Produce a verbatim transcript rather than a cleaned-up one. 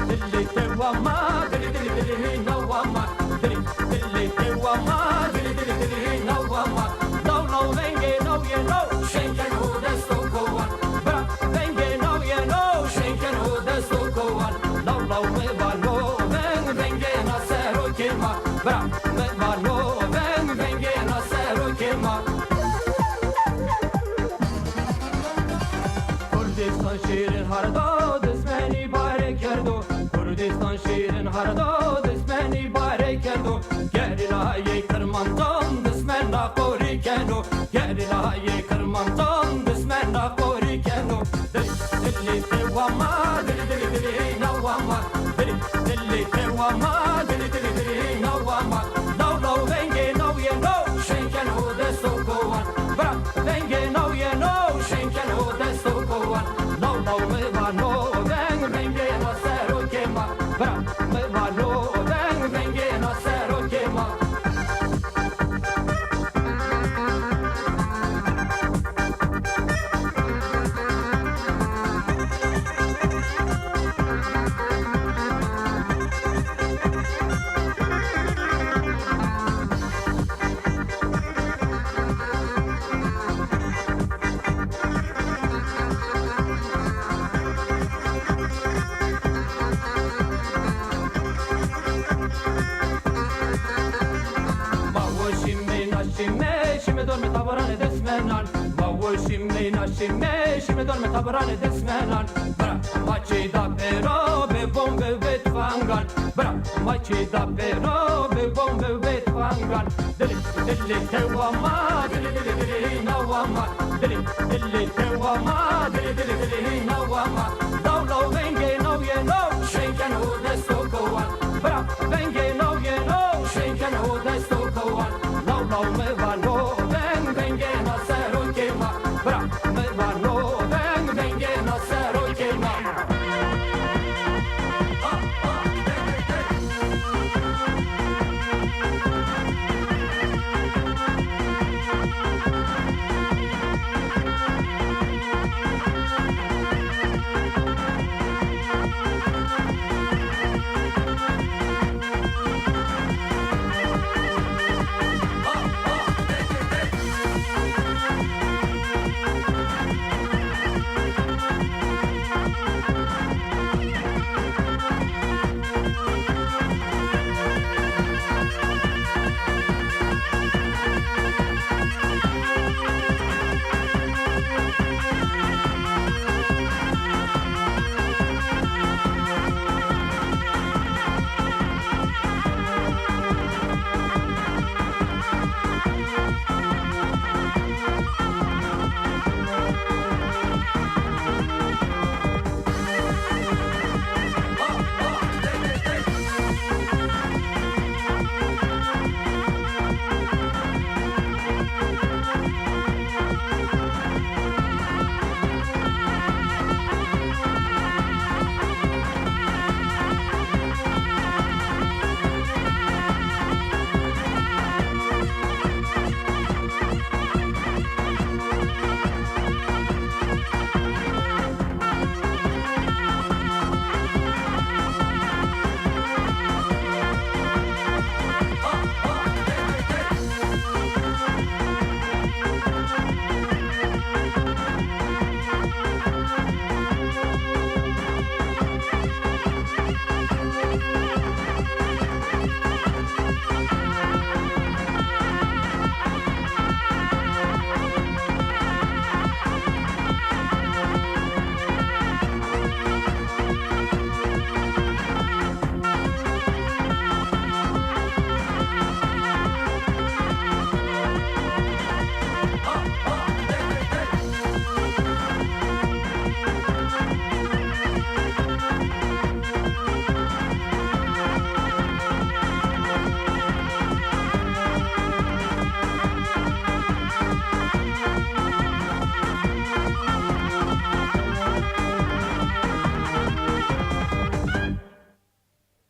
Dilê tewa ma, dilê, dilê, dilê, nawa ma. Dilê, dilê tewa ma, dilê, dilê, dilê, nawa ma. Naw, naw, vengê naw yê naw, şên keno dest û kowan. Bira, vengê naw yê naw, şên keno dest û kowan. Naw, naw, mi va no veng, vengê na serokê ma. Bira, mi va no veng, vengê na serokê ma. Kurdistan şîrin herdo, dismenî bare kerdo. Kurdistan şîrin herdo, dismenî bare kerdo. Gerîlayê Kirmancan dismena qorî keno. Gerîlayê Kirmancan dismena qorî keno. Dilê, dilê tewa ma, dilê, dilê, dilê nawa ma. Dilê, dilê tewa ma, dilê, dilê, dilê nawa ma. Naw, naw, vengê naw yê naw, şên keno dest û kowan. Bira, vengê naw yê naw, şên keno dest û kowan. Naw, naw, mi va no veng, vengê na serokê ma. Bira, mi va no veng, vengê na serokê ma. Ma wo şîme, na şîme, şîme dormê tabaranê dismenan. Ma wo şîme, na şîme, şîme dormê tabaranê dismenan. Bira, ma çê da pêro, bê bombe û bê tifangan. Bira, ma çê da pêro, bê bombe û bê tifangan. Dilê, dilê tewa ma, dilê, dilê, dilê nawa ma. Dilê, dilê tewa ma,